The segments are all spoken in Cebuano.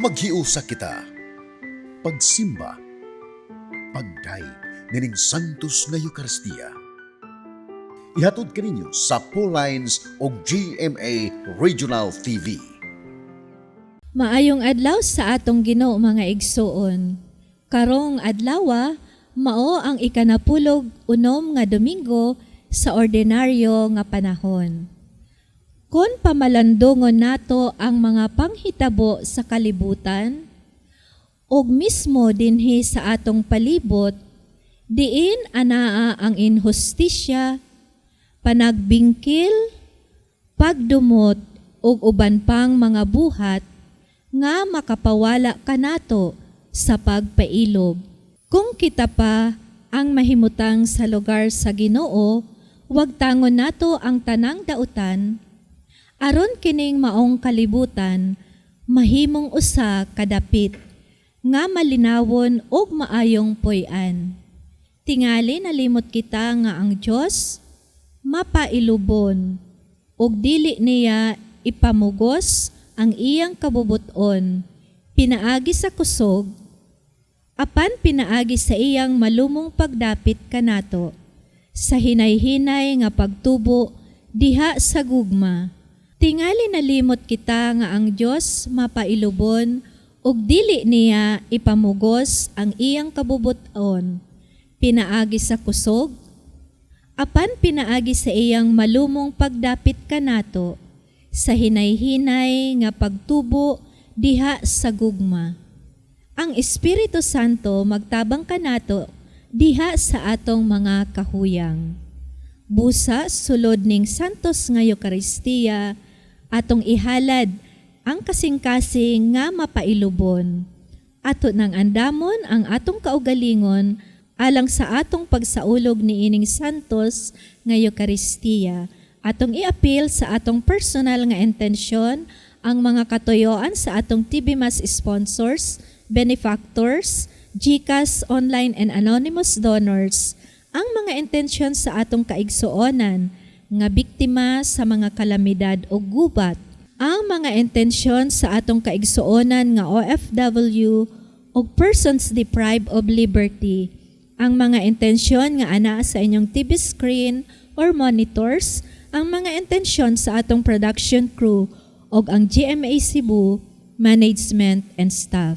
Maghiusa kita. Pagsimba. Pagdayeg nining Santos nga Eukaristiya. Ihatod kaninyo sa Lines o GMA Regional TV. Maayong adlaw sa atong Ginoo, mga igsuon. Karong adlawa mao ang 16 nga Domingo sa ordinaryo nga panahon. Kon pamalandungon nato ang mga panghitabo sa kalibutan ug mismo dinhi sa atong palibot, diin anaa ang inhustisya, panagbingkil, pagdumot ug uban pang mga buhat nga makapawala kanato sa pagpailob. Kung kita pa ang mahimutang sa lugar sa Ginoo, wagtangon nato ang tanang dautan aron kining maong kalibutan mahimong usa kadapit nga malinawon ug maayong puy-an. Tingali nalimot kita nga ang Dios mapailubon ug dili niya ipamugos ang iyang kabubuton pinaagi sa kusog, apan pinaagi sa iyang malumong pagdapit kanato sa hinay-hinay nga pagtubo diha sa gugma. Tingali nalimot kita nga ang Dios mapailubon ug dili niya ipamugos ang iyang kabubuton pinaagi sa kusog, apan pinaagi sa iyang malumong pagdapit kanato sa hinay-hinay nga pagtubo diha sa gugma. Ang Espiritu Santo magtabang kanato diha sa atong mga kahuyang. Busa sulod ning Santos nga Eukaristiya, atong ihalad ang kasing-kasing nga mapailubon. Ato nang andamon ang atong kaugalingon alang sa atong pagsaulog niining Santos nga Eukaristiya. Atong iapil sa atong personal nga intensyon ang mga katuyoan sa atong TV Mass sponsors, benefactors, GCash, online and anonymous donors, ang mga intensyon sa atong kaigsuonan nga biktima sa mga kalamidad o gubat, ang mga intensyon sa atong kaigsuonan nga OFW o persons deprived of liberty, ang mga intensyon nga anaa sa inyong TV screen or monitors, ang mga intensyon sa atong production crew ug ang GMA Cebu management and staff.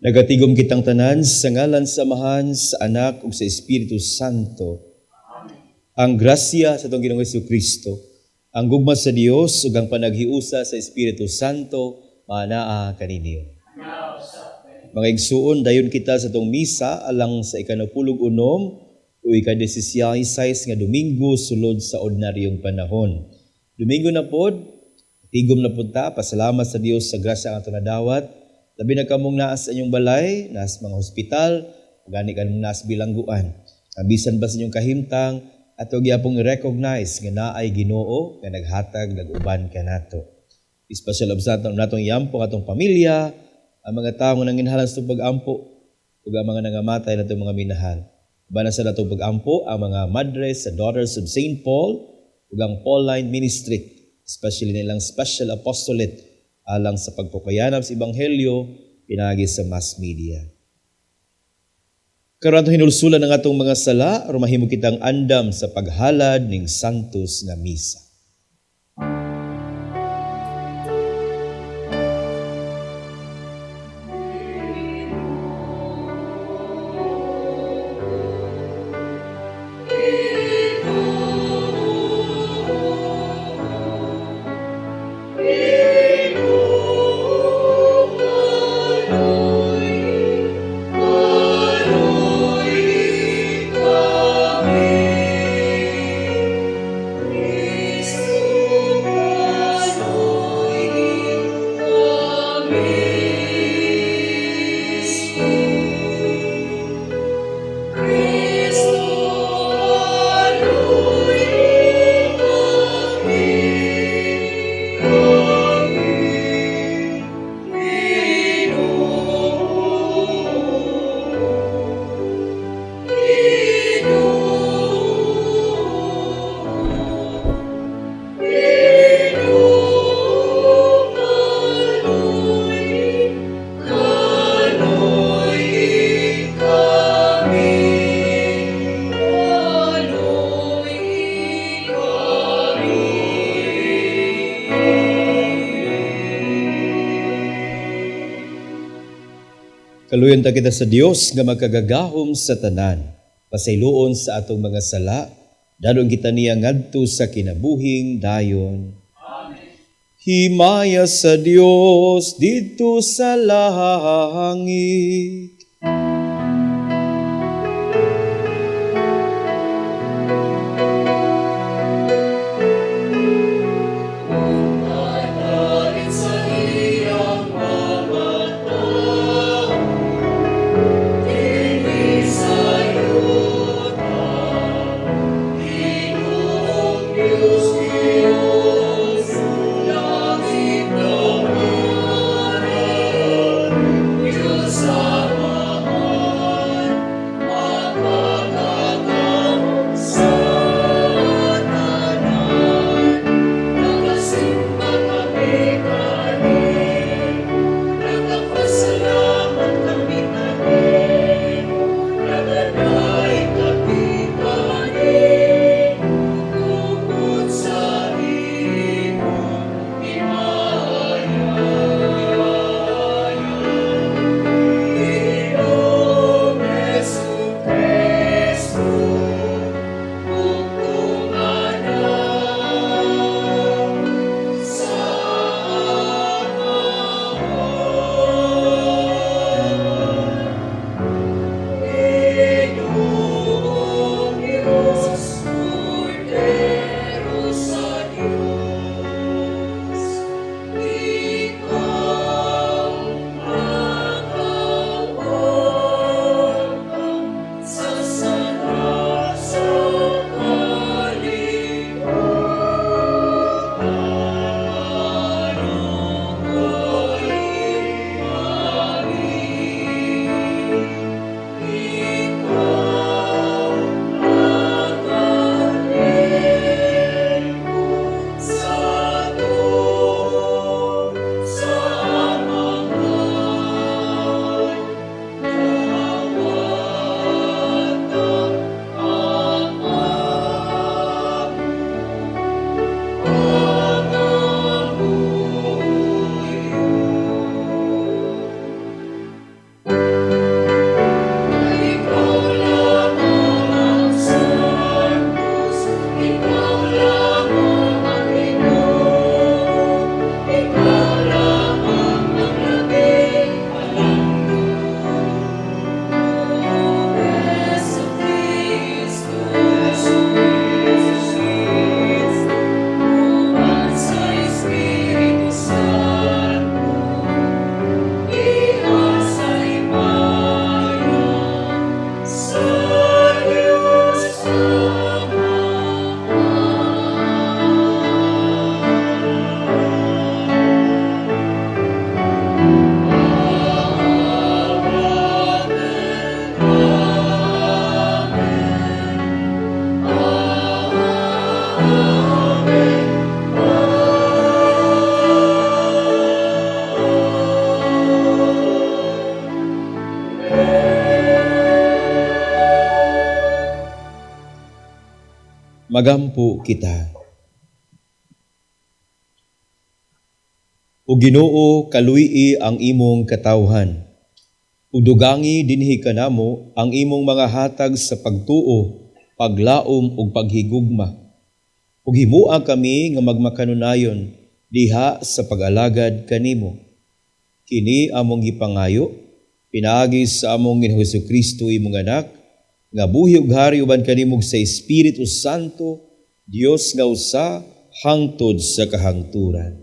Nagatigom kitang tanan sa ngalan sa Amahan, sa Anak ug sa Espiritu Santo. Ang grasya sa atong Ginoong Kristo, ang gugma sa Dios ug ang panaghiusa sa Espiritu Santo maanaa kaninyo. Mga igsuon, dayon kita sa atong misa alang sa 16 o 16 nga Domingo sulod sa ordinaryong panahon. Domingo na pod, tigom na pod ta, pasalamat sa Dios sa grasya nga atong nadawat. Labi na kamong naa sa inyong balay, naa sa mga hospital, gani kamong naa sa bilangguan. Bisan ba sa inyong kahimtang, ato gyapong i-recognize nga naay Ginoo nga naghatag nag-uban kanato. Espesyal observe natong yampo atong pamilya, ang mga tawo nga nanginahanglan sa pag-ampo ug ang mga nangamatay natong mga minahal. Uban sa natong pag-ampo ang mga madres sa Daughters of St. Paul ug ang Pauline Ministry, especially nilang special apostolate alang sa pagpukayanab sa Ebanghelyo pinaagi sa mass media. Karon atong hinulsulan ang atong mga sala aron mahimo kitang andam sa paghalad ning Santos nga Misa. Kaluyon ta kita sa Dios nga makagagahom sa tanan, pasayloon sa atong mga sala, dadon kita niya ngadto sa kinabuhing dayon. Amen. Himaya sa Dios didto sa langit. Dios, Magampo kita. O Ginoo, kaluy-i ang imong katawhan. Ug dugangi dinhi kanamo ang imong mga hatag sa pagtuo, paglaom ug paghigugma. Ug himua kami nga magmakanunayon diha sa pag-alagad kanimo. Kini among gipangayo pinaagi sa among Ginoong Hesukristo imong anak, nga buhi ug hari uban kanimo sa Espiritu Santo, Dios nga usa hangtod sa kahangturan.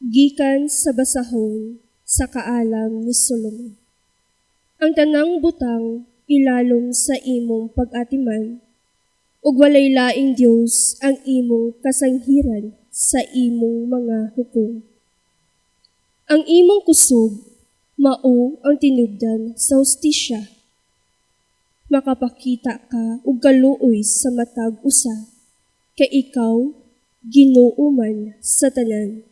Gikan sa basahon sa kaalam ni Solomon. Ang tanang butang ilalom sa imong pag-atiman, ug walay laing Dios ang imong kasanghiran sa imong mga hukom. Ang imong kusog mao ang tinubdan sa hustisya. Makapakita ka og kaluoy sa matag usa, kay ikaw Ginoo man sa tanan.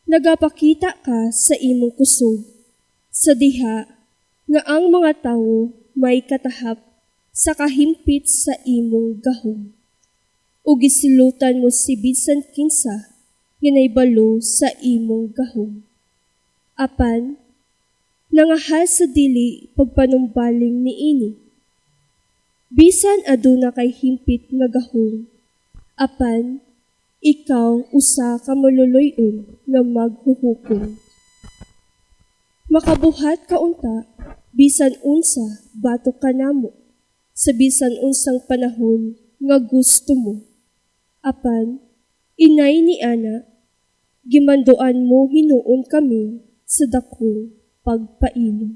Nagapakita ka sa imong kusog sa diha nga ang mga tawo may katahap sa kahimpit sa imong gahom. Ug gisilutan mo si bisan kinsa nga naybalo sa imong gahom. Apan, nangahal sa dili pagpanumbaling niini. Bisan aduna kay himpit nga gahom, apan ikaw usa ka maluluy-on nga maghuhukom. Makabuhat ka unta bisan unsa batok kanamo sa bisan unsang panahon nga gusto mo. Apan inay ni ana, gimanduan mo hinuon kami sa dakong pagpailong.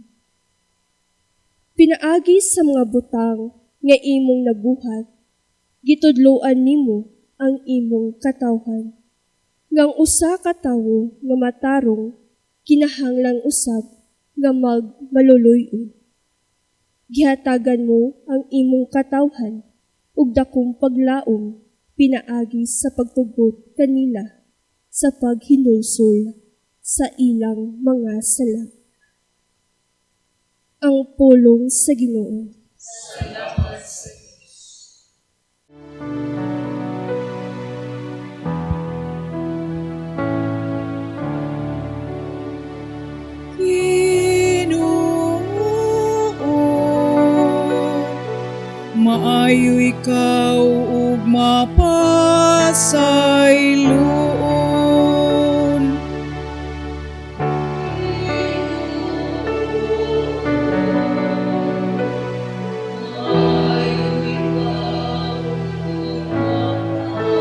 Pinaagi sa mga butang nga imong nabuhat, gitudloan nimo ang imong katawhan. Ngang usa ka tawo nga matarong, kinahanglang usab nga magmaluluy-on. Gihatagan mo ang imong katawhan ug dakong paglaom pinaagi sa pagtugot kanila sa paghinulsol sa ilang mga sala. Ang pulong sa Ginoo. Salamat sa Diyos. Ginoo, maayo ikaw ug mapasayloon. Maayo ikaw ug mapasayloon.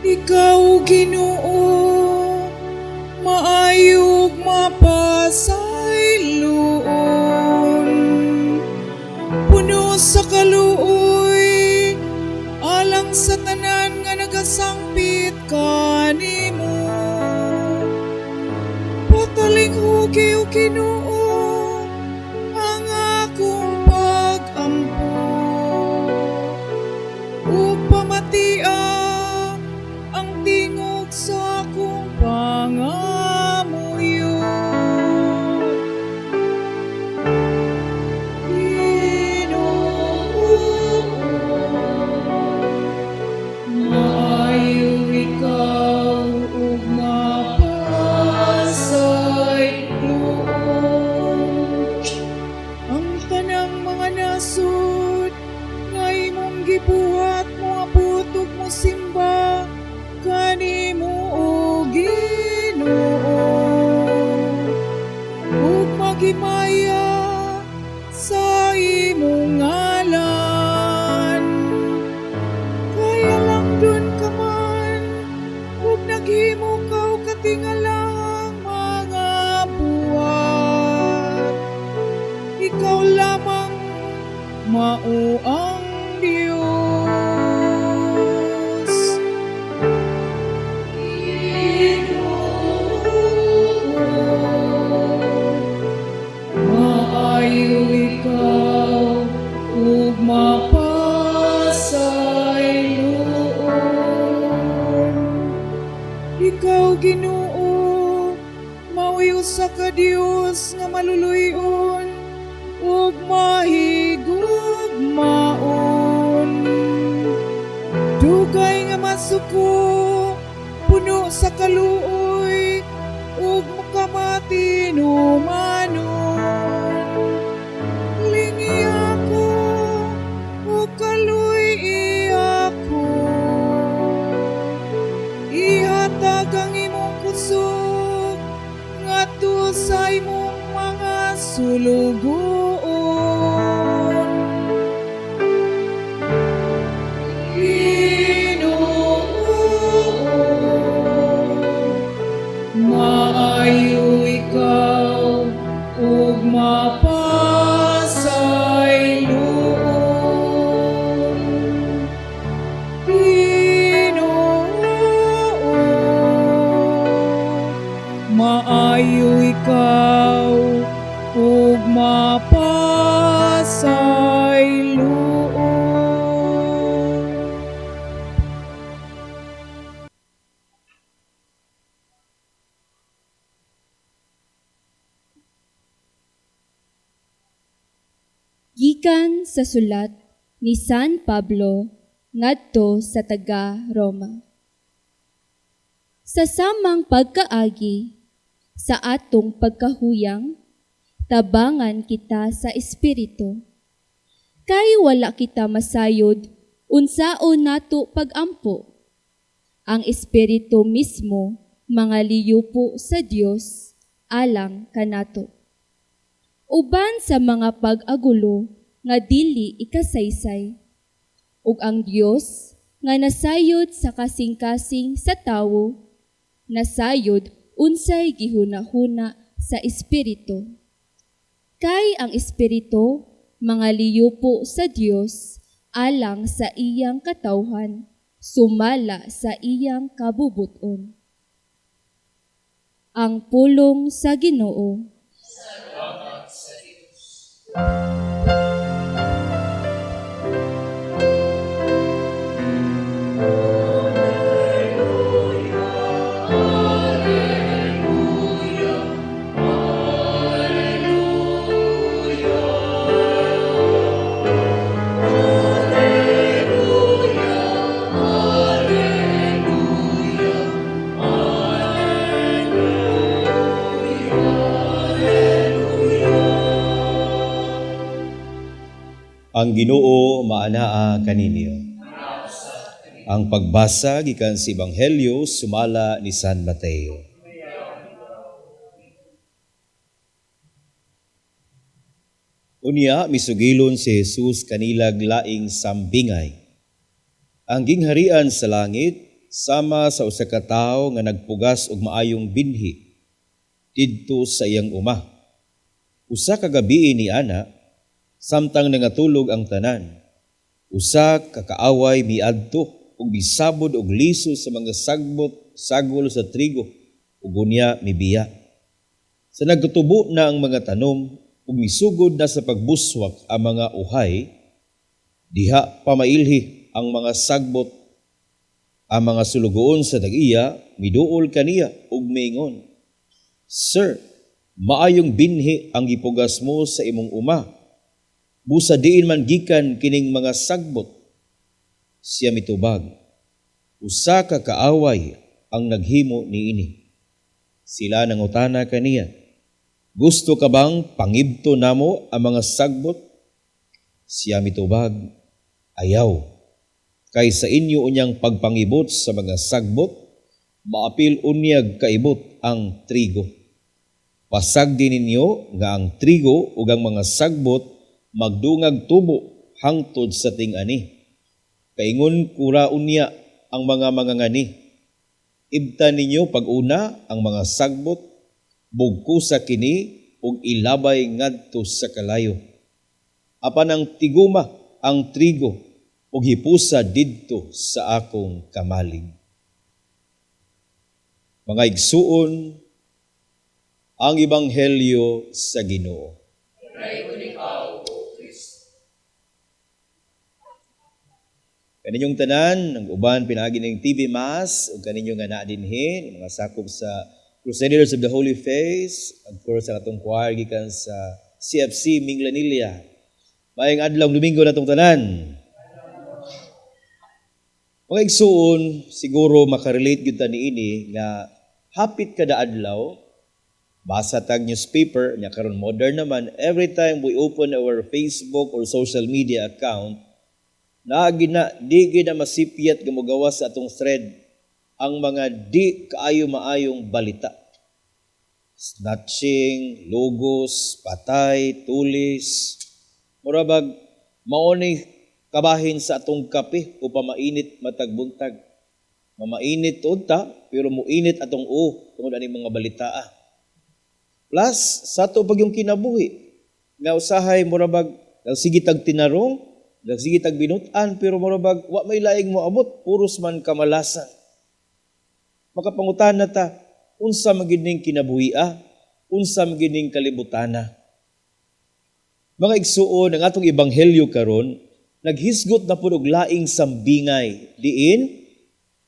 Ikaw, Ginoo, maayo ug mapasayloon. Puno sa kaluoy, alang sa tanan nga nagasangpit kanimo. Patalinghugi, o Ginoo, ang akong pag-ampo, ug pamatia ang tingog sa akong pangamuyo. Ginoo, maayo ikaw ug mapasayloon. Ang tanang mga nasod nga imong gibuhat moabot ug mosimba kanimo, o Ginoo, ug maghimaya sa imong ngalan. Kaya lang dun ka man ug naghimo ka og katingalahang mga buhat. Ikaw lamang mao ang Dios. Ginoo, maayo ikaw ug mapasayloon. Ikaw, Ginoo, mao'y usa ka Dios nga maluluy-on ug mahigugmaon. Dugay nga masuko, puno sa kaluoy ug makamatinumanon. Lingi ako ug kaluy-i ako. Ihatag ang imong kusog ngadto sa imong mga sulugoon. Ginoo, maayo ikaw ug mapasayloon. Ginoo, maayo ikaw ug mapasayloon. Gikan sa sulat ni San Pablo ngadto sa taga Roma. Sa samang pagkaagi sa atong pagkahuyang, tabangan kita sa espiritu. Kay wala kita masayod unsaon nato pagampo. Ang espiritu mismo mga liyupo sa Dios alang kanato. Uban sa mga pag-agulo nga dili ikasaysay, ug ang Dios nga nasayod sa kasing-kasing sa tawo, nasayod unsay gihuna-huna sa espiritu. Kay ang espiritu mga liyupo sa Dios alang sa iyang katawhan, sumala sa iyang kabubuton. Ang pulong sa Ginoo. Salamat sa Diyos. Ang Ginoo maanaa kaninyo. Ang pagbasa gikan sa Ebanghelyo sumala ni San Mateo. Unya misugilon si Jesus kanilag laing sambingay. Ang gingharian sa langit sama sa usa ka tawo nga nagpugas og maayong binhi didto sa iyang uma. Usa ka gabii ni ana, samtang nangatulog ang tanan, usa ka kaaway miadto ug misabod og liso sa mga sagbot sagol sa trigo ug unya mibiya. Sa nagtubo na ang mga tanom ug misugod na sa pagbuswak ang mga uhay, diha pamailhi ang mga sagbot. Ang mga sulugoon sa tag-iya miduol kaniya ug miingon, "Sir, maayong binhi ang gipugas mo sa imong uma. Busa diin man gikan kining mga sagbot." Siya mitubag, "Usa ka kaaway ang naghimo niini." Sila nangutana kaniya, "Gusto ka bang pangibto namo ang mga sagbot?" Siya mitubag, "Ayaw. Kay sa inyo unyang pagpangibot sa mga sagbot, maapil unyag kaibot ang trigo. Pasagdi ninyo nga ang trigo ug ang mga sagbot magdungag tubo hangtod sa ting-ani. Kaingon kura unya ang mga mangangani. Ibta ninyo pag-una ang mga sagbot, bugkusa kini ug ilabay ngadto sa kalayo. Apan ang tiguma ang trigo ug hipusa didto sa akong kamalig." Mga igsuon, ang Ebanghelyo sa Ginoo. Kaninyong tanan, ang uban pinaagi ning TV Mass ug kaninyo nga naa dinhi, mga sakop sa Crusaders of the Holy Face, of course ang atong choir gikan sa CFC Minglanilla. Maayong adlaw, Domingo natong tanan. Mga igsuon, siguro makarelate gyud ta niini nga hapit kada adlaw basa tag newspaper nya. Karon modern naman, every time we open our Facebook or social media account, naagi na, di gyud na masipyat nga mogawas sa atong thread ang mga di kaayo maayong balita. Snatching, lugos, patay, tulis. Mura bag mao ni kabahin sa atong kape o pamainit matag buntag. Mamainit tuod ta, pero muinit atong o tungod ani mga balita. Plus, sa ato pag yung kinabuhi, nga usahay mura bag sige tag tinarong, sige tag binutan, pero mura bag wa may laing moabot, puros man kamalasan. Makapangutan na ta, unsa man gyud ning kinabuhi, unsa man gyud ning kalibutana? Mga igsuon, ang atong ebanghelyo karon naghisgot na pud og laing sambingay. Diin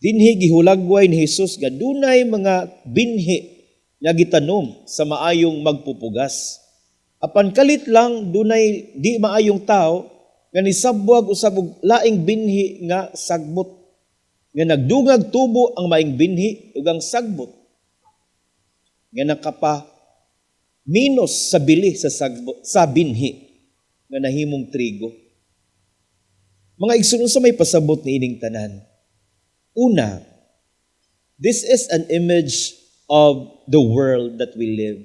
dinhi gihulagway ni Jesus nga dunay mga binhi nga gitanom sa maayong magpupugas. Apan kalit lang dunay di maayong tao nga nisabwag usab og laing binhi nga sagbot, nga nagdungag tubo ang maayong binhi ug ang sagbot, nga nakapa minus sa bili sa sagbot sa binhi nga nahimong trigo. Mga igsoon, sa may pasabot ni ining tanan? Una, this is an image of the world that we live.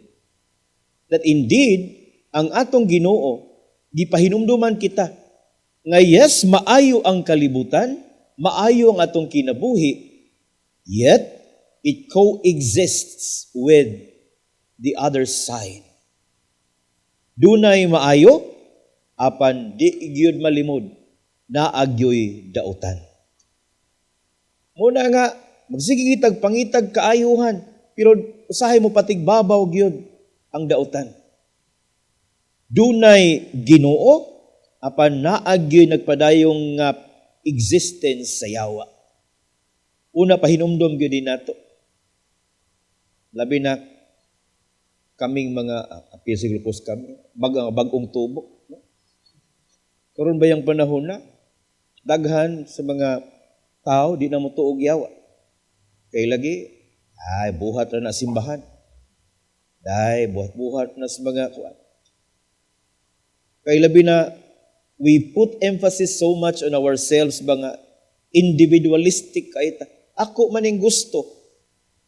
That indeed, ang atong Ginoo, gipahinumduman kita nga yes, maayo ang kalibutan, maayo ang atong kinabuhi, yet it coexists with the other side. Dunay maayo, apan di gyud malimod, naa gyoy dautan. Muna nga, magsige kitag pangitag kaayuhan, pero usahay mo patigbabaw gyud ang dautan. Dunay Ginoo, apan naa gyoy nagpadayong nga existence sa yawa. Una, pahinumdom gyud din nato. Labi na kaming mga apil siguro kami, bagong tubo. No? Karon ba yung panahon na daghan sa mga tao di na mo tuog yawa? Kay lagi, ay, buhat na na simbahan. Day, buhat-buhat na sa mga kuan. Kay labi na, we put emphasis so much on ourselves ba nga individualistic kay ta. Ako maning gusto.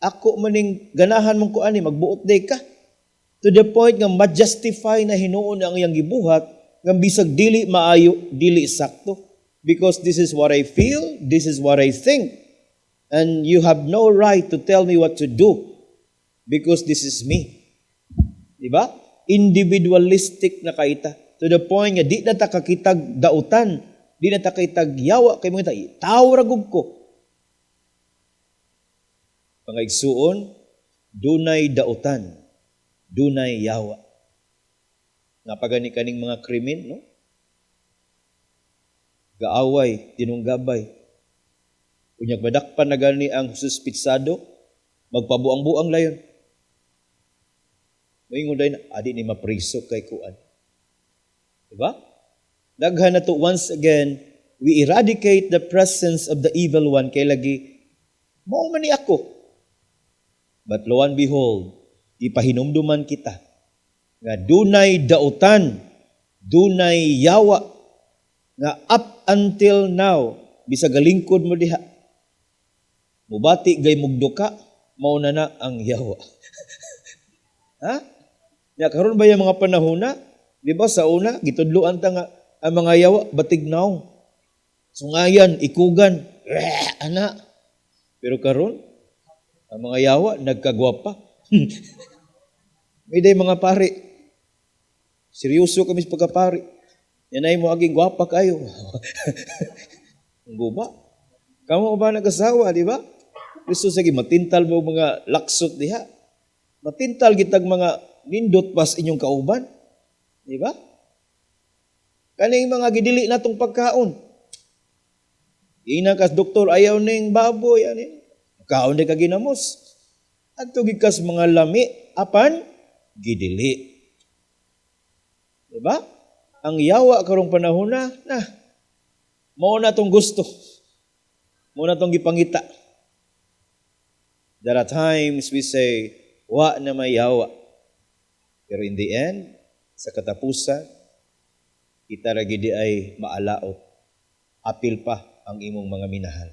Ako maning ganahan mong kuan, magbuot day ka. To the point nga ma-justify na hinuon ang iyang gibuhat nga bisag dili maayo, dili sakto. Because this is what I feel, this is what I think. And you have no right to tell me what to do because this is me. Di ba? Individualistic na kaita. To the point nga di na ta kakitag dautan, di na ta kitag yawa kay mga tao ra gud ko. Mga igsuon, dunay dautan, dunay yawa. Nga pagani kaning mga krimen, no? Gaaway, tinunggabay. Unyag madakpan na gani ang suspitsado, magpabuang-buang layon. Moingon dayon, adi ni mapriso kay kuan. Diba? Daghan na to, once again, we eradicate the presence of the evil one kay lagi, mao man ni ako. But lo and behold, ipahinumduman kita nga dunay dautan, dunay yawa, nga up until now, bisag galingkod mo diha, mubati gay mugduka, mao na na ang yawa. Ha? Ya karon ba yung mga panahon na, di ba sa una gitudloan ta nga ang mga yawa batignaw. Sungayan, ikugan, ana. Pero karon ang mga yawa nagkagwapa. May day mga pare. Seryoso kami sa pagkapari. Yan ay mo aging gwapa kayo. Ang guba. Kamo ba nag-asawa, di ba? Gusto sige, matintal mo mga laksot diha. Matintal gitag mga nindot pas inyong kauban. Di ba? Kaning mga gidili natong pagkaon. Ina kas doktor, ayaw ning baboy ani. Kaon di ka ginamos. Adto gid kas mga lami apan gidili. Diba? Ang yawa karong panahon na, na mao na tong gusto. Mao na tong gipangita. There are times we say, "Wa na may yawa." Pero in the end, sa katapusan, kita ra gid ay maalaot. Apil pa ang imong mga minahal.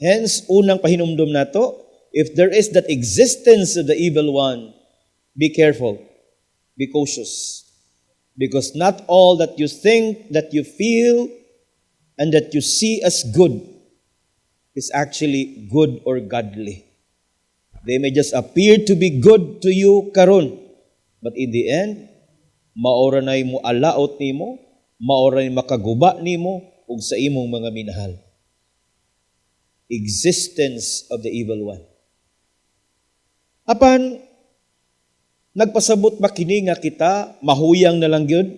Hence, unang pahinumdom nato, if there is that existence of the evil one, be careful, be cautious. Because not all that you think, that you feel, and that you see as good is actually good or godly. They may just appear to be good to you karon, but in the end, mao ra nay mualaot nimo, mao ra nay makaguba nimo ug sa imong mga minahal. Existence of the evil one. Apan nagpasabot ba kini nga kita mahuyang na lang gyud?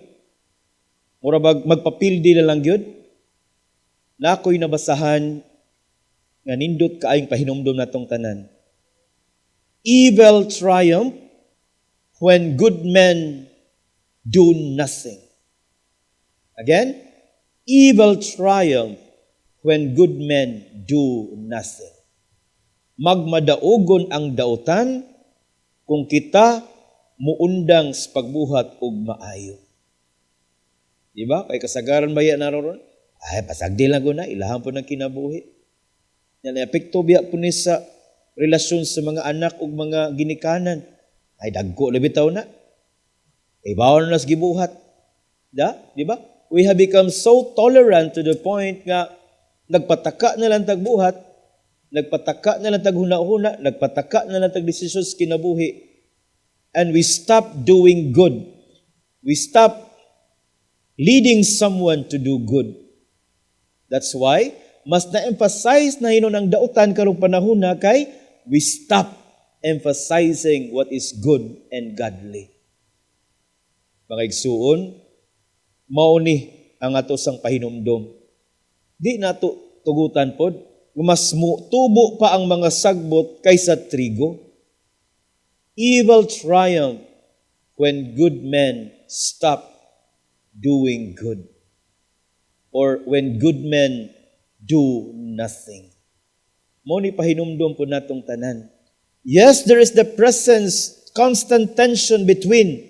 Mura bag magpapildi na lang gyud? Nakoy nabasahan nga nindot kaayong pahinumdom natong tanan. Evil triumph when good men do nothing. Again, evil triumph when good men do nothing. Magmadaugon ang dautan kung kita muundang sa pagbuhat og maayo. Di ba? Kay kasagaran ba yan naroon? Ay, pasagdi lang ko na, ilahan po ng kinabuhi. Yan, epekto biya po ni sa relasyon sa mga anak ug mga ginikanan. Ay, dagko na bitaw na. Ay, bawal na sa gibuhat. Da? Di ba? We have become so tolerant to the point nga nagpataka na lang tagbuhat, nagpataka na lang taghuna-huna, nagpataka na lang tag desisyon sa kinabuhi. And we stop doing good. We stop leading someone to do good. That's why mas na-emphasize na hinon ang dautan karong panahon na kay we stop emphasizing what is good and godly. Mga igsuon, mao ni ang ato sang pahinumdom. Di nato tugutan pod, mas tubo pa ang mga sagbot kaysa trigo. Evil triumph when good men stop doing good or when good men do nothing. Mao ni pahinumdom po natong tanan. Yes, there is the presence, constant tension between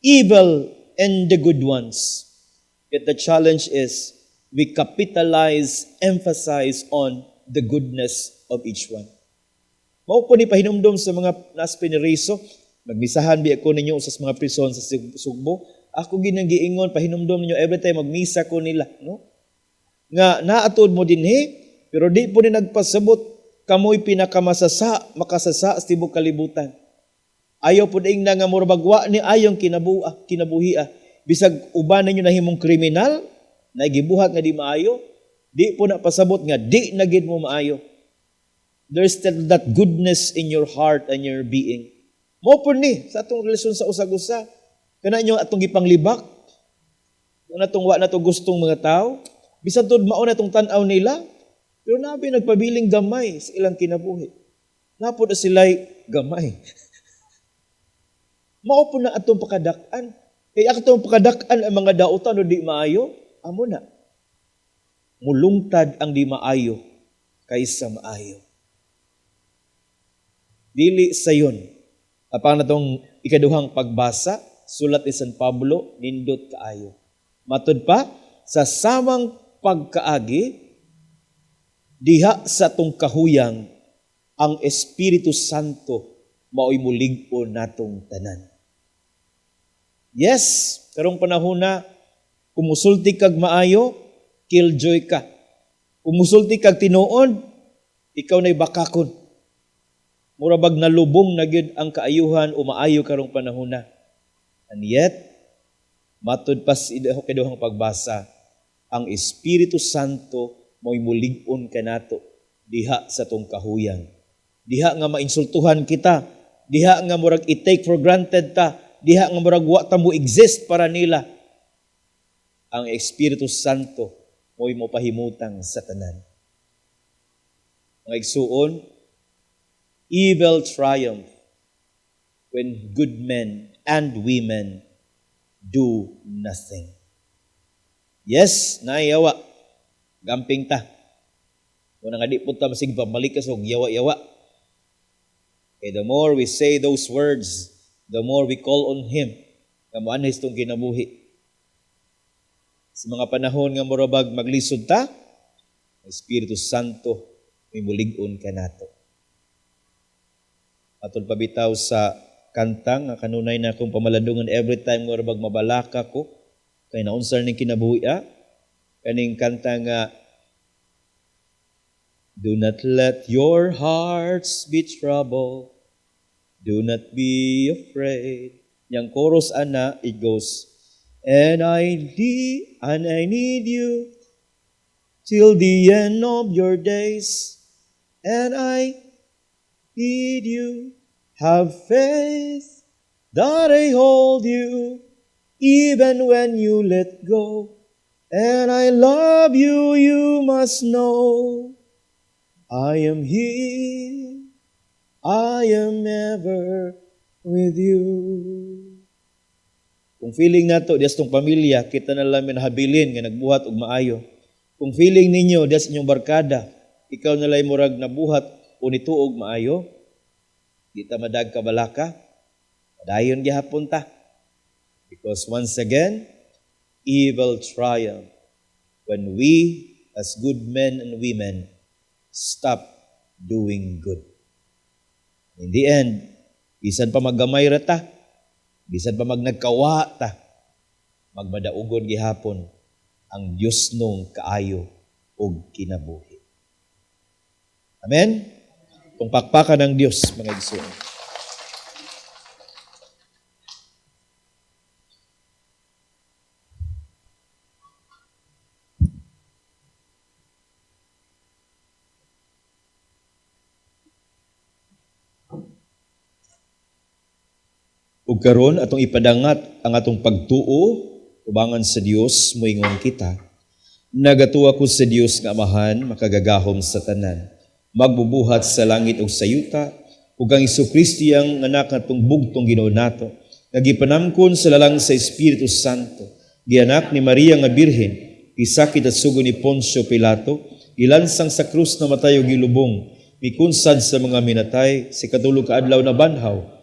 evil and the good ones. Yet the challenge is we capitalize, emphasize on the goodness of each one. Mao po ni pahinumdom sa mga nas piniriso, magmisahan bi ako ninyo sa mga prison sa Sugbo. Ako ginang giingon pahinumdom ninyo every time magmisa ko nila, no? Nga naatod mo dinhi, pero di po ni nagpasabot kamoy pinakamasasa, makasasa sa tibok kalibutan. Ayaw po na nga mura bagwa ni ayong kinabuhia. Bisag uban ninyo nahimong kriminal, na gibuhat nga di maayo, di po na pasabot nga di na gid mo maayo. There's still that goodness in your heart and your being. Mao po ni sa atong relasyon sa usag-usa. Kana inyo atong gipanglibak. Kana atong wa na to gustong mga tao. Bisan tud mao na itong tan-aw nila, pero nabi nagpabiling gamay sa ilang kinabuhi. Napod na sila'y gamay. Mao po na atong pakadak-an. Kaya atong pakadak-an ang mga dautan o di maayo, amo na. Mulungtad ang di maayo kaysa maayo. Dili sayon. Apan natong ikaduhang pagbasa, sulat ni San Pablo, nindot kaayo. Matud pa, sa samang pagkaagi, diha sa atong kahuyang, ang Espiritu Santo mao'y mulig-on natong tanan. Yes, karong panahon na, kung musulti kag maayo, killjoy ka. Kung musulti kag tinuod, ikaw na'y bakakon. Mura bag nalubong na gyud ang kaayuhan o maayo karong panahon na. And yet, matud pa sa ikaduhang pagbasa, ang Espiritu Santo mo'y mulig-on kanato diha sa tong kahuyang. Diha nga mainsultuhan kita, diha nga murag i-take for granted ta, diha nga murag wa ta mo exist para nila. Ang Espiritu Santo mo'y mulig-on kanato. Mo'y mopahimutang sa tanan. Mga igsuon, evil triumph when good men and women do nothing. Yes, naay yawa. Gamping ta. Muna nga di po ta masig pamalikas og yawa-yawa. Okay, the more we say those words, the more we call on Him nga moanhis tong kinabuhi. Sa mga panahon nga murabag maglisod ta, ang Espiritu Santo may mulig-on kanato. Atol pabitaw sa kanta nga kanunay na akong pamalandungan every time nga murabag mabalaka ko, kay naunsa ning kinabuhi kaning kanta nga "Do not let your hearts be troubled. Do not be afraid." Yang chorus ana, it goes, And I need you till the end of your days. And I need you. Have faith that I hold you even when you let go. And I love you, you must know. I am here. I am ever with you." Kung feeling nato dias tong pamilya, kita na lang habilin nga nagbuhat og maayo. Kung feeling ninyo dias inyong barkada, ikaw na lay murag nabuhat o nituog maayo, di ta madag kabalaka, padayon gihapon ta. Because once again, evil triumph when we, as good men and women, stop doing good. In the end, bisan pa maggamay ra ta, bisan pa magnagkawa ta, magmadaugon gihapon ang Dios nung kaayo og kinabuhi. Amen? Kung pakpakan ng Dios, mga igsoon. Ug karon atong ipadangat ang atong pagtuo tubangan sa Dios, moingon kita. Nagatuo ko sa Dios nga Amahan, makagagahom sa tanan, magbubuhat sa langit ug sa yuta, ug ang Hesukristo iyang anak nga bugtong Ginoo nato, nga gipanamkon sa lalang sa Espiritu Santo, gianak ni Maria nga Birhen, gisakit at sugo ni Poncio Pilato, gilansang sa krus, namatay ug gilubong, mikunsad sa mga minatay, sa ikatulo ka adlaw nabanhaw,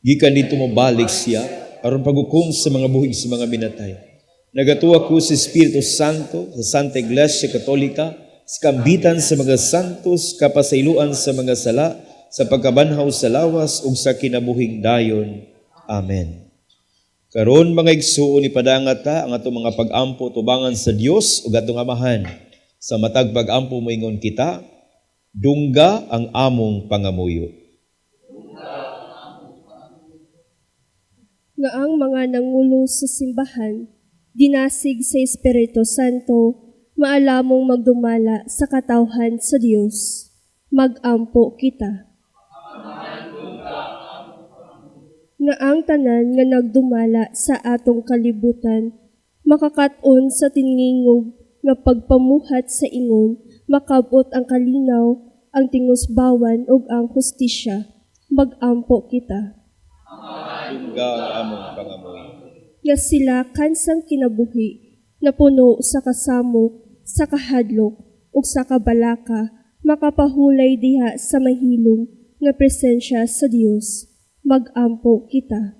gikan didto mobalik siya aron paghukom sa mga buhi sa mga minatay. Nagatuo ko sa Espiritu Santo, sa Santa Iglesia Katolika, sa kambitan sa mga santos, kapasayloan sa mga sala, sa pagkabanhaw sa lawas ug sa kinabuhing dayon. Amen. Karon mga igsuon, ipadangat ta ang atong mga pag-ampo tubangan sa Dios ug atong Amahan. Sa matag pag-ampo moingon kita, dungga ang among pangamuyo. Nga ang mga nangulo sa simbahan, dinasig sa Espiritu Santo, maalamong magdumala sa katawhan sa Dios. Magampo kita. Nga ang tanan nga nagdumala sa atong kalibutan, makakat-on sa tiningog nga pagpamuhat sa ingon, makabot ang kalinaw, ang tingusbawan ug ang hustisya. Magampo kita. Dungga ang among pangamuyo. Nga sila kansang kinabuhi, napuno sa kasamok, sa kahadlok, ug sa kabalaka, makapahulay diha sa mahilom nga presensya sa Dios. Magampo kita.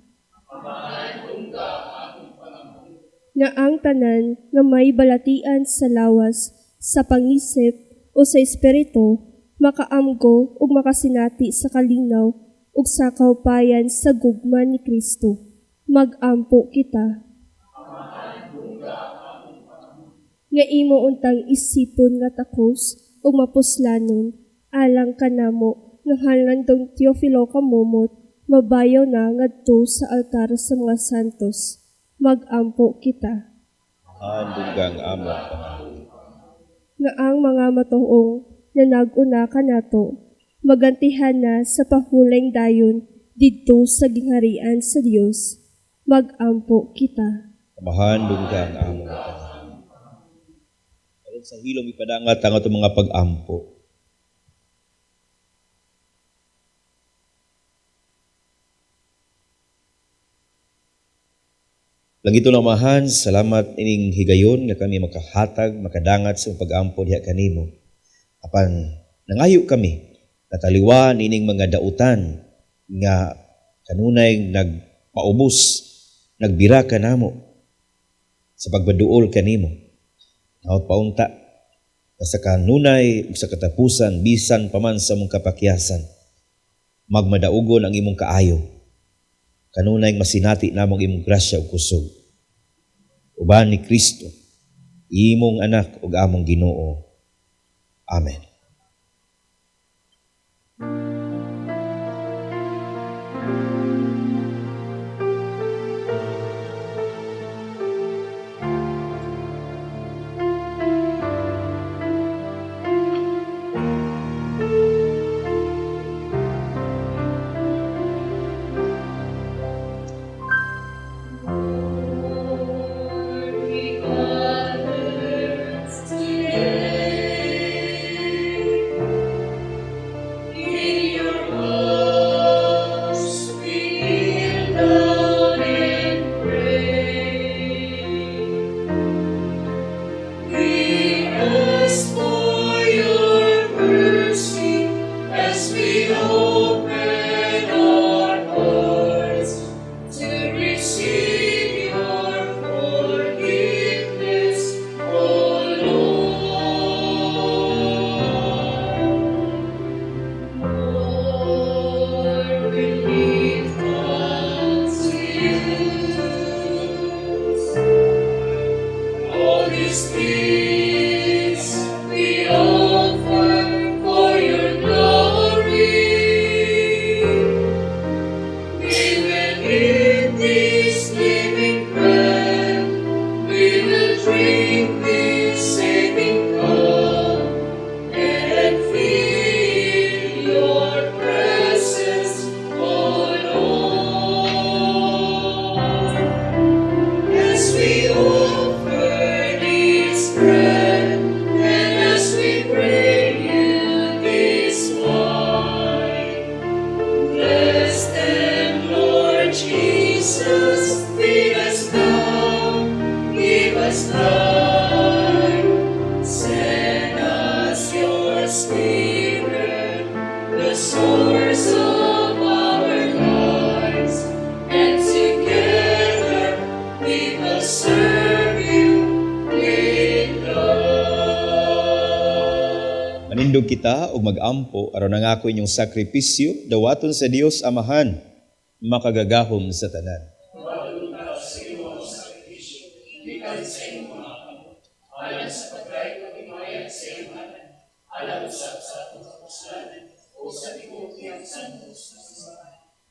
Nga ang tanan nga may balatian sa lawas, sa pangisip o sa espiritu, makaamgo ug makasinati sa kalinaw ug sa kaupayan sa gugma ni Kristo. Magampo kita. Nga imo untang isipon nga takos ug mapuslanon alang kanamo nga halandong Teofilo Camomot mabayaw na ngadto sa altar sa mga santos. Magampo kita. Dungga ang among pangamuyo. Nga ang mga matuong na nag-una kanato magantihan na sa pahulayng dayon didto sa gingharian sa Dios. Magampo kita. Amahan, dungga ang among tanan. Aron sa hilom ipadangat ang atong mga pag-ampo. Langito na Amahan, salamat ining higayon nga kami makahatag, makadangat sa pag-ampo diha kanimo. Apan nangayo kami nataliwan ining mga dautan nga kanunay nagpaubos, nagbira kanamo sa pagbaduol kanimo. Naot paunta na sa kanunay ug sa katapusan bisan pa man sa mong kapakyasan, magmadaugon ang imong kaayo. Kanunay masinati namong imong grasya ug kusog. Uban ni Kristo, imong anak ug among Ginoo. Amen. Manindog kita og magampo aron nangako inyong sakripisyo dawaton sa Dios Amahan makagagahom sa tanan.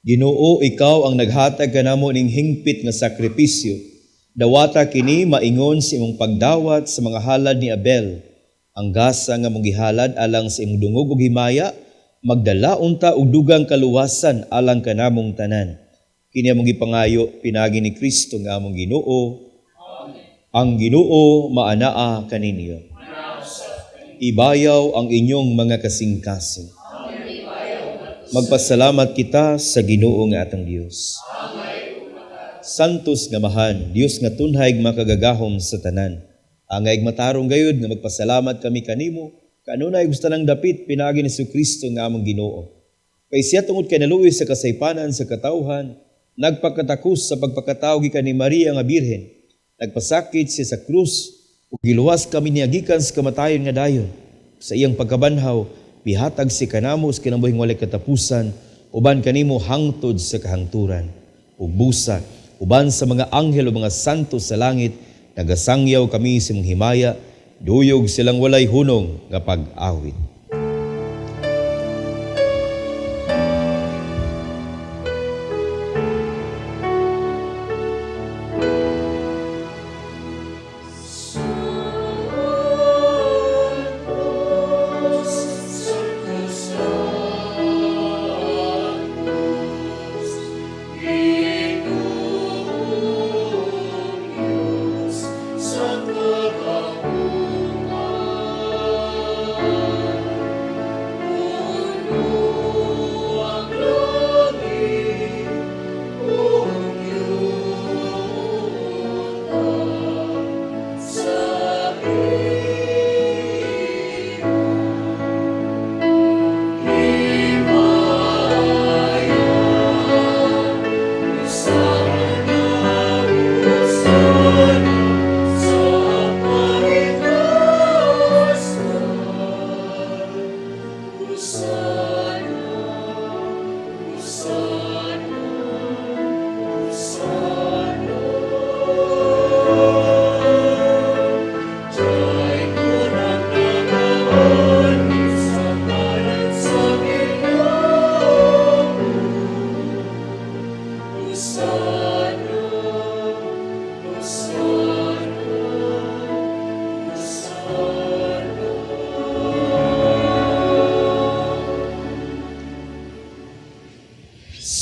Ginoo, ikaw ang naghatag kanamo ning hingpit nga sakripisyo. Dawata kini maingon sa imong pagdawat sa mga halad ni Abel. Ang gasa nga mong gihalad alang sa imong dungog ug himaya, magdala unta og dugang kaluwasan alang kanamong tanan. Kini among gipangayo pinaagi ni Kristo nga among Ginoo. Amen. Ang Ginoo maanaa kaninyo. Ibayaw ang inyong mga kasing-kasing. Magpasalamat kita sa Ginoo nga atong Dios. Santos nga Amahan, Dios nga tunhay makagagahom sa tanan. Angay matarong gayud nga magpasalamat kami kanimo, kanunay gusto nang dapit pinaagi ni Kristo nga among Ginoo. Kay siya tungod kay naluoy sa kasaypanan sa katawhan, nagpakatakos sa pagpakatawo gikan ni Maria nga Birhen, nagpasakit siya sa krus ug giluwas kami niya gikan sa kamatayon nga dayon. Sa iyang pagkabanhaw, bihatag si kanamo sa kinabuhing walay katapusan, uban kanimo hangtod sa kahangturan. Ug busa, uban sa mga anghel o mga santo sa langit, nagasangyaw kami sa imong himaya, duyog silang walay hunong nga pag-awit.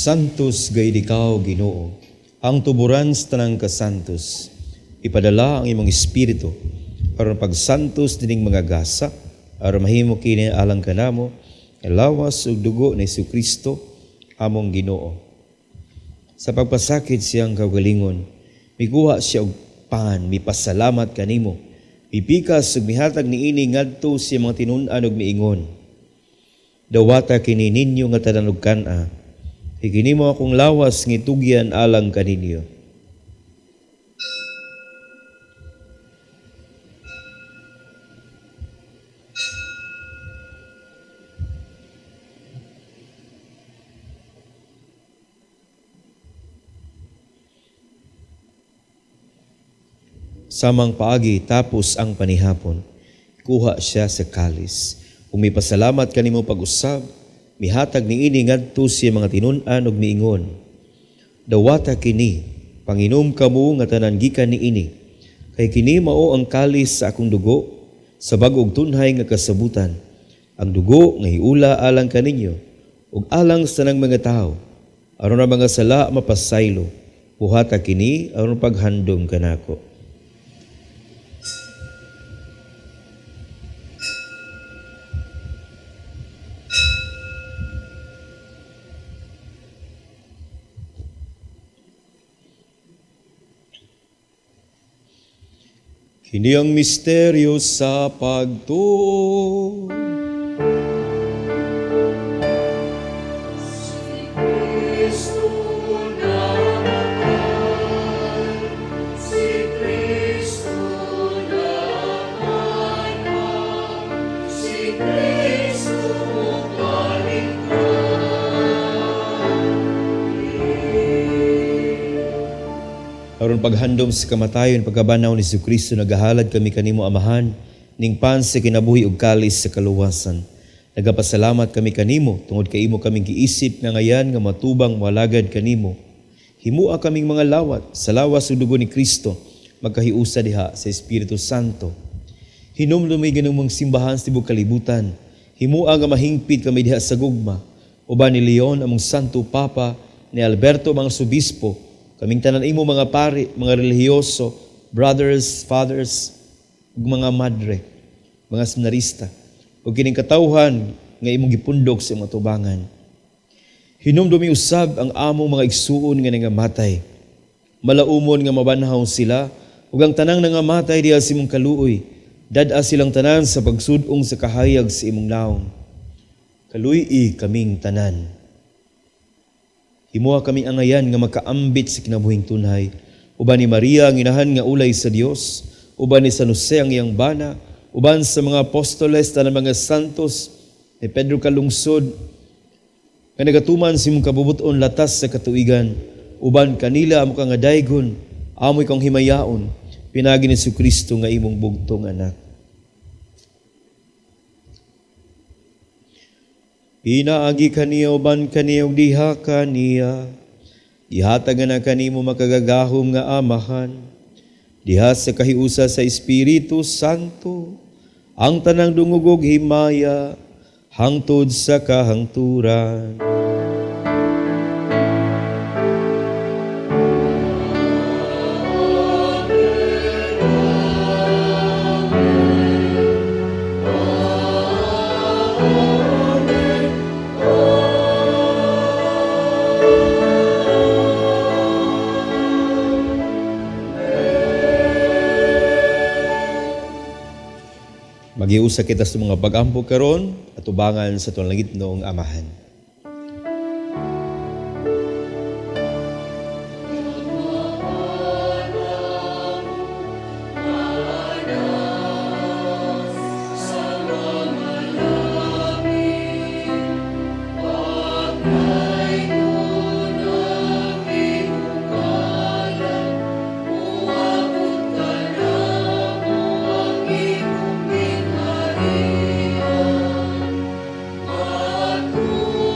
Santos gayud ikaw, Ginoo, ang tuburan sa tanang kasantos. Ipadala ang imong espiritu aron pagsantos dining mga gasa, aron mahimo kini alang kanamo, lawas ug dugo ni Hesukristo among Ginoo. Sa pagpasakit siyang kaugalingon, mikuha siya og pan, mipasalamat kanimo, mipikas ug mihatag niini ngadto sa mga tinun-an ug miingon. Dawata kini ninyo nga tanan og kan-a, kay kini mo akong lawas nga itugyan alang kaninyo. Samang paagi tapos ang panihapon, kuha siya sa kalis. Ug mipasalamat kanimo pag-usab, mihatag niini ngadto sa mga tinun-an ug miingon. Dawata kini, panginom kamo nga tanan gikan niini. Kay kini mao ang kalis sa akong dugo, sa bag-ong tunhay nga kasabutan. Ang dugo nga hiula alang kaninyo, ug alang sa tanang mga tawo. Aron ang mga sala mapasaylo, buhata kini aron paghandom kanako. Kini ang misteryo sa pagtuo. Si Kristo namatay, si Kristo namatay, si Kristo mukaligtas. Aron paghandom sa kamatayon pagkabanaw ni Hesukristo, nagahalad kami kanimo Amahan ning pan sa kinabuhi ug kalis sa kaluwasan. Nagapasalamat kami kanimo tungod kay imo kaming giisip nga ngayan nga matubang moalagad kanimo. Himua kaming mga lawat sa lawas ug dugo ni Kristo, magkahiusa diha sa Espiritu Santo. Hinumdumi ganung simbahan sa tibuok kalibutan. Himua nga mahingpit kami diha sa gugma. Uban ni Leon among Santo Papa, ni Alberto mga Obispo, kaming tanan imo mga pari, mga relihiyoso, brothers, fathers, ug mga madre, mga seminarista, ug kining katawhan nga imong gipundok sa imong atubangan. Hinumdumi usab ang among mga igsuon nga nangamatay. Malaumon nga mabanhaw sila, ug ang tanang nangamatay diha sa imong kaluoy, dad-a silang tanan sa pagsud-ong sa kahayag sa imong naong. Kaluy-i kaming tanan. Himoa kami angayan nga makaambit sa kinabuhing tunhay. Uban ni Maria ang inahan nga ulay sa Dios, uban ni San Jose ang iyang bana, uban sa mga apostoles tanang mga santos, ni Pedro Kalungsod, nga nagatuman sa imong kabubuton latas sa katuigan, uban kanila amo ka nga daygon, amoy kang himayaon, pinaagi ni Hesukristo nga imong bugtong anak. Pinaagi kaniya uban kaniya ug diha kaniya, gihatag na kanimo makagagahom nga amahan, diha sa kahiusa sa Espiritu Santo, ang tanang dungog ug himaya, hangtod sa kahangturan. Magiusa kita sa mga pag-ampo karon at ubangan sa tuang langit noong Amahan. Maria,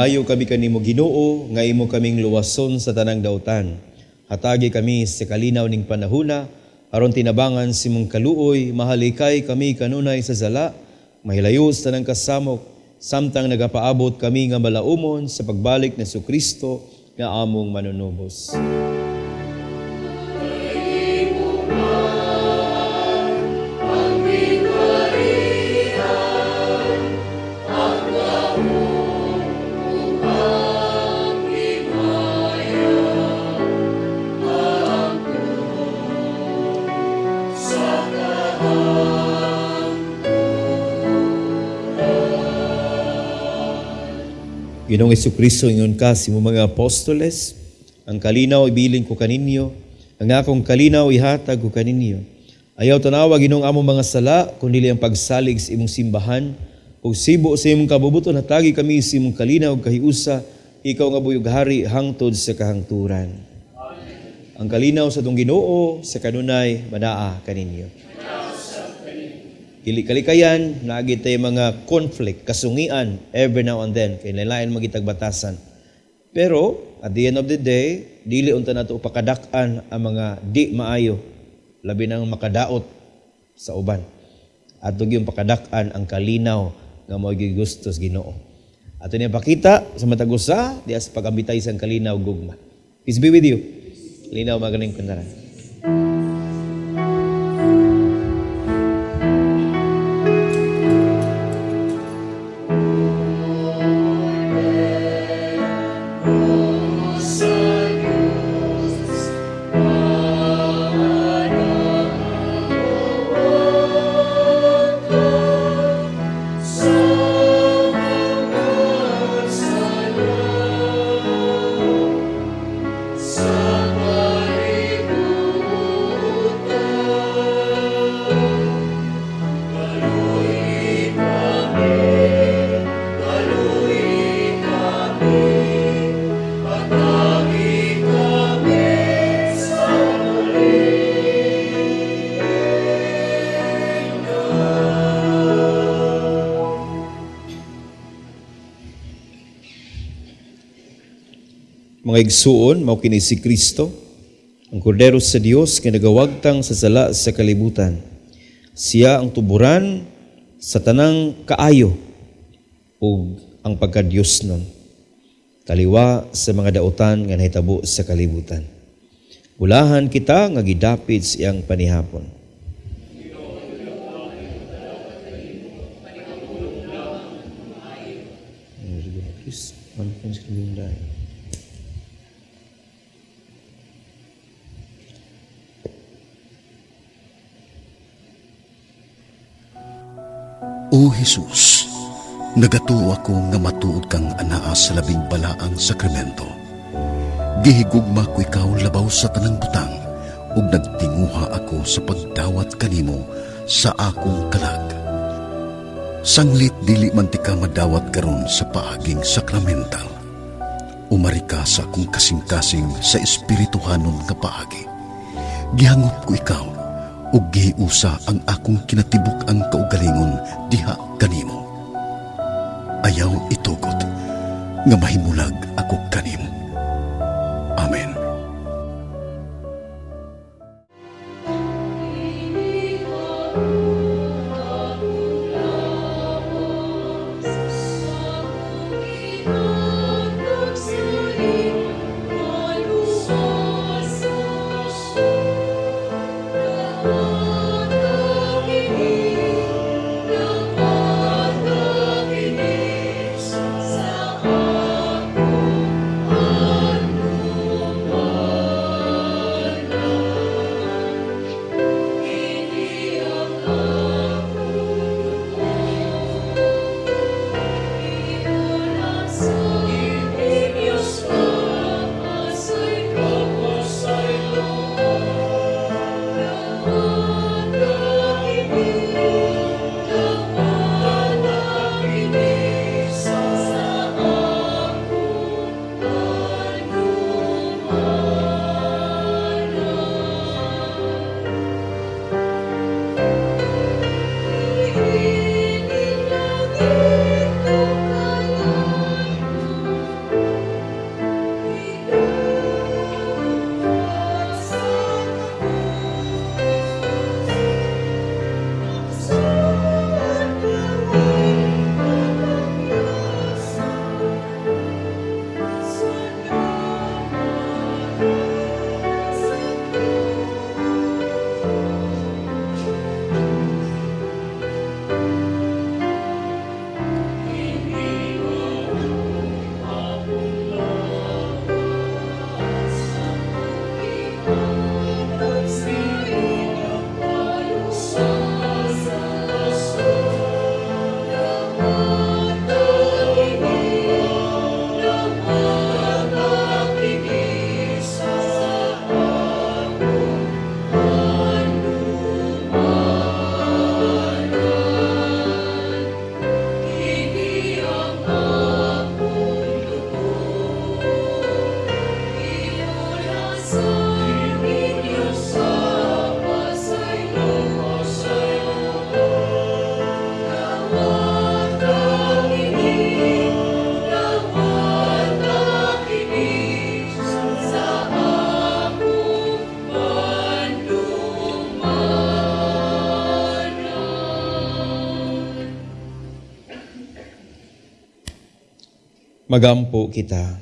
Nangayo kami kanimo, Ginoo, nga imo kaming luwason sa tanang dautan. Hatagi kami sa kalinaw ning panahuna, aron tinabangan sa imong kaluoy, mahalikay kami kanunay sa sala, mahilayo sa tanang kasamok, samtang nagapaabot kami nga malaumon sa pagbalik ni Kristo nga among manunubos. Ginoong Kristo, ingon ka sa imong mga apostoles, "Ang kalinaw ibilin ko kaninyo, ang akong kalinaw ihatag ko kaninyo. Ayaw tanawa, Ginoong, among mga sala, kundi ang pagsalig sa imong simbahan. Ug sibo sa imong kabubuton, hatagi kami sa imong kalinaw ug kahiusa, ikaw nga buhi ug hari hangtod sa kahangturan." Ang kalinaw sa atong Ginoo sa kanunay manaa kaninyo. Dili kalikayan, naa gyud tay mga conflict, kasungian every now and then, kay lain man gyud tag batasan. Pero, at the end of the day, dili unta nato pakadak-an ang mga di maayo, labi nang makadaot sa uban. Ato gyung pakadak-an ang kalinaw nga mao gusto sa Ginoo. Ato niya pakita sa matag usa diha sa pag-ambitay sa kalinaw gugma. Peace be with you. Linaw magaling kunaran. Mga igsuon, mao kini si Kristo, ang Kordero sa Dios nga nagawagtang sa sala sa kalibutan. Siya ang tuburan sa tanang kaayo ug ang pagka-Diyos nun. Taliwa sa mga dautan nga nahitabo sa kalibutan. Ulahan kita nga gidapit sa iyang panihapon. O Jesus, nagatuo ako nga matuod kang anaa sa labing balaang sakramento. Gihigugma ko ikaw labaw sa tanang butang ug nagtinguha ako sa pagdawat kanimo sa akong kalag. Sanglit dili man tika madawat karon sa paaging sakramental. Umari ka sa akong kasing-kasing sa espirituhanon nga paagi. Gihangop ko ikaw ug gihiusa ang akong kinatibuk-ang kaugalingon diha kanimo. Ayaw itugot nga mahimulag ako kanimo. Amen. Magampo kita.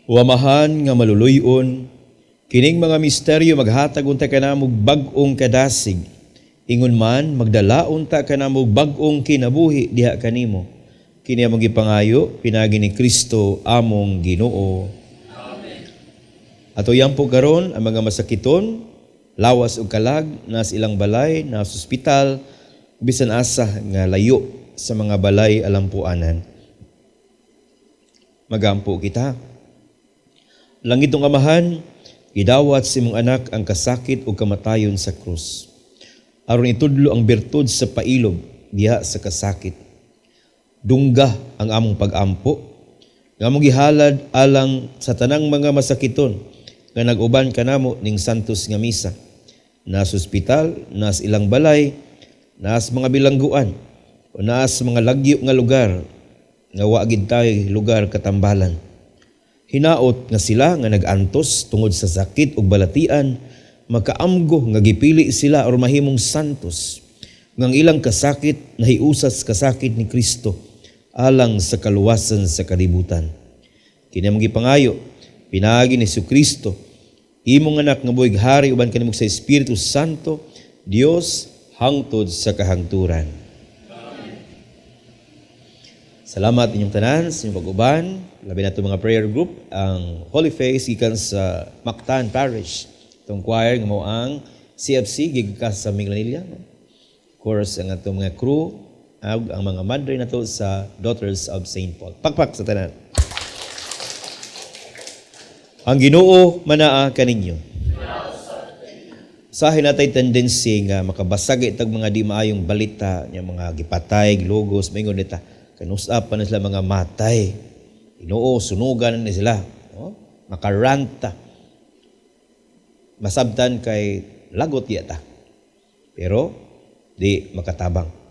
O Amahan nga maluluy-on, kining mga misteryo maghatag unta kanamo bag-ong kadasig. Ingon man magdala unta kanamo bag-ong kinabuhi diha kanimo. Kini among gipangayo pinaagi ni Kristo among Ginoo. Amen. Ato yampo karon ang mga masakiton, lawas ug kalag, nas ilang balay, nas ospital, bisan asa nga layo sa mga balay alampuanan. Magampo kita. Langitong Amahan, gidawat sa imong anak ang kasakit ug kamatayon sa krus. Aron itudlo ang birtud sa pailob diha sa kasakit. Dungga ang among pag-ampo, nga among gihalad alang sa tanang mga masakiton nga nag-uban kanamo ning santos nga misa. Nas ospital, nas ilang balay, nas mga bilangguan, o nas mga lagyo nga lugar nga wa gid tay lugar katambalan. Hinaot nga sila nga nag-antos tungod sa sakit ug balatian, makaamgo nga gipili sila or mahimong santos, nga ang ilang kasakit nahiusas kasakit ni Kristo alang sa kaluwasan sa kalibutan. Kini among gipangayo pinaagi ni Kristo, imong anak nga buhig hari uban kanimo sa Espiritu Santo, Dios hangtod sa kahangturan. Amen. Salamat inyong tanan sa inyong pag-uban. Labi na itong mga prayer group, ang Holy Face gikan sa Mactan Parish. Itong choir nga mao ang CFC gikan sa Minglanilla. Of course, ang atong mga crew ug ang mga madre nato sa Daughters of St. Paul. Pakpak sa tanan. Ang Ginoo manaa kaninyo. Sahin natay tendency nga makabasag itag mga di maayong balita, nya mga gipatay, gilugos, maingon nita. Kanus-a pa na sila mga matay. Ginoo, sunugan na sila. No? Makaranta. Masabtan kay lagot yata. Pero di makatabang.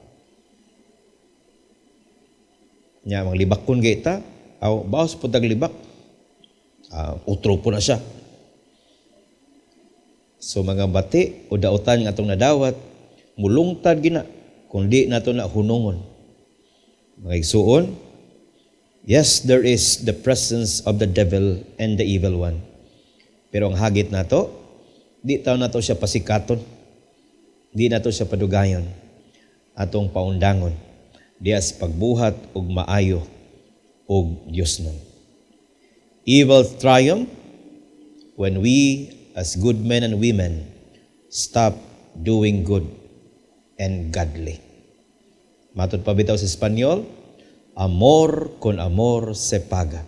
Nya mga libakon kay ta, aw baos po tag libak. Utro po na siya. So mga bati o dautan nga atong nadawat, mulungtad gina kundi nato na hunungon. Mga igsuon, yes, there is the presence of the devil and the evil one. Pero ang hagit nato, di taw nato siya pasikaton. Di nato siya padugayon. Atong paundangon dias pagbuhat og maayo og Dios nun. Evil triumph when we as good men and women stop doing good and godly. Matod pa bitaw sa Espanyol, amor con amor se paga.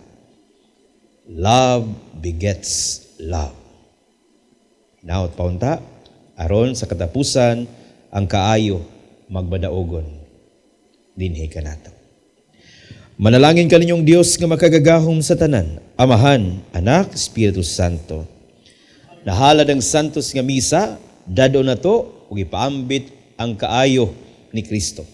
Love begets love. Hinaot paunta, aron sa katapusan ang kaayo magbadaogon. Dinhi kanato. Manalangin kaninyong Dios nga makagagahom sa tanan, Amahan, Anak, Espiritu Santo. Nahalad ang santos nga misa, dado na to, ug ipaambit ang kaayo ni Kristo.